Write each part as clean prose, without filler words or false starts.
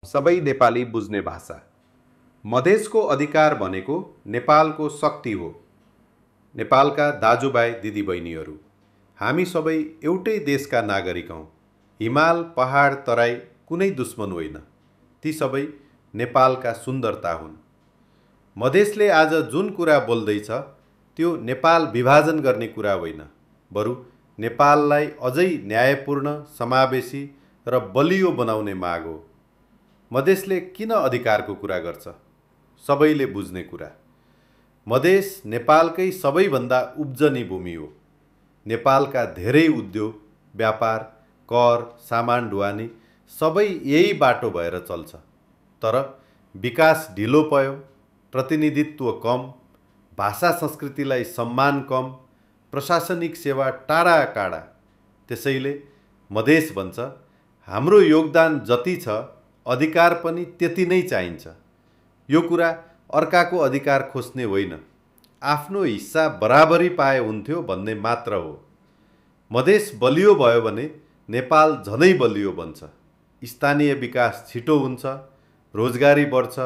सबै नेपाली बुझ्ने भाषा। मधेसको अधिकार भनेको नेपालको शक्ति हो। नेपालका दाजुभाइ दिदीबहिनीहरू, हामी सबै एउटै देशका नागरिक हौँ। हिमाल, पहाड, तराई कुनै दुश्मन होइन। ती सबै नेपालका सुन्दरता हुन्। मधेसले आज जुन कुरा बोल्दैछ त्यो नेपाल विभाजन गर्ने कुरा होइन, बरु नेपाललाई अझै न्यायपूर्ण, समावेशी र बलियो बनाउने माग हो। मधेसले किन अधिकारको कुरा गर्छ? सबैले बुझ्ने कुरा। मधेस नेपालकै सबैभन्दा उब्जनी भूमि हो। नेपालका धेरै उद्योग, व्यापार, कर, सामान ढुवानी सबै यही बाटो भएर चल्छ। तर विकास ढिलो पयो, प्रतिनिधित्व कम, भाषा संस्कृतिलाई सम्मान कम, प्रशासनिक सेवा टाढा काँडा। त्यसैले मधेस भन्छ, हाम्रो योगदान जति छ अधिकार पनि त्यति नै चाहिन्छ। यो कुरा अर्काको अधिकार खोज्ने होइन, आफ्नो हिस्सा बराबरी पाए हुन्थ्यो भन्ने मात्र हो। मधेस बलियो भयो भने नेपाल झनै बलियो बन्छ। स्थानीय विकास छिटो हुन्छ, रोजगारी बढ्छ,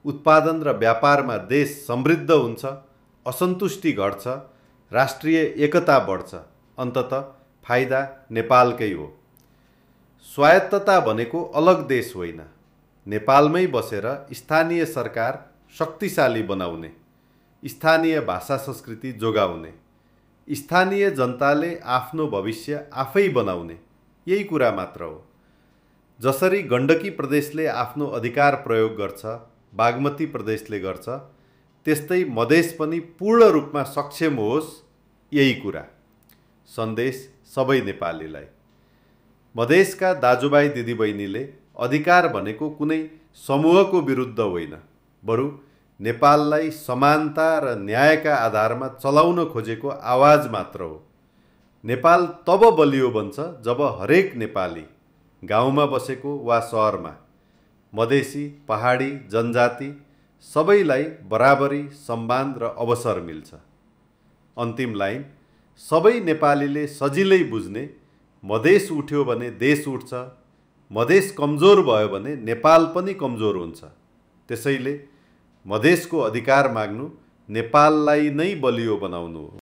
उत्पादन र व्यापारमा देश समृद्ध हुन्छ, असन्तुष्टि घट्छ, राष्ट्रिय एकता बढ्छ। अन्ततः फाइदा नेपालकै हो। स्वायत्तता भनेको अलग देश होइन, नेपालमै बसेर स्थानीय सरकार शक्तिशाली बनाउने, स्थानीय भाषा संस्कृति जोगाउने, स्थानीय जनताले आफ्नो भविष्य आफै बनाउने, यही कुरा मात्र हो। जसरी गण्डकी प्रदेशले आफ्नो अधिकार प्रयोग गर्छ, बागमती प्रदेशले गर्छ, त्यस्तै मधेस पनि पूर्ण रूपमा सक्षम होस्, यही कुरा। सन्देश सबै नेपालीलाई। मधेसका दाजुभाइ दिदीबहिनीले अधिकार भनेको कुनै समूहको विरुद्ध होइन, बरु नेपाललाई समानता र न्यायका आधारमा चलाउन खोजेको आवाज मात्र हो। नेपाल तब बलियो बन्छ जब हरेक नेपाली, गाउँमा बसेको वा सहरमा, मधेसी, पहाडी, जनजाति सबैलाई बराबरी, सम्मान र अवसर मिल्छ। अन्तिम लाइन, सबै नेपालीले सजिलै बुझ्ने, मधेस उठ्यो भने देश उठ्छ, मधेस कमजोर भयो भने नेपाल पनि कमजोर हुन्छ। त्यसैले मधेसको अधिकार माग्नु नेपाललाई नै बलियो बनाउनु हो।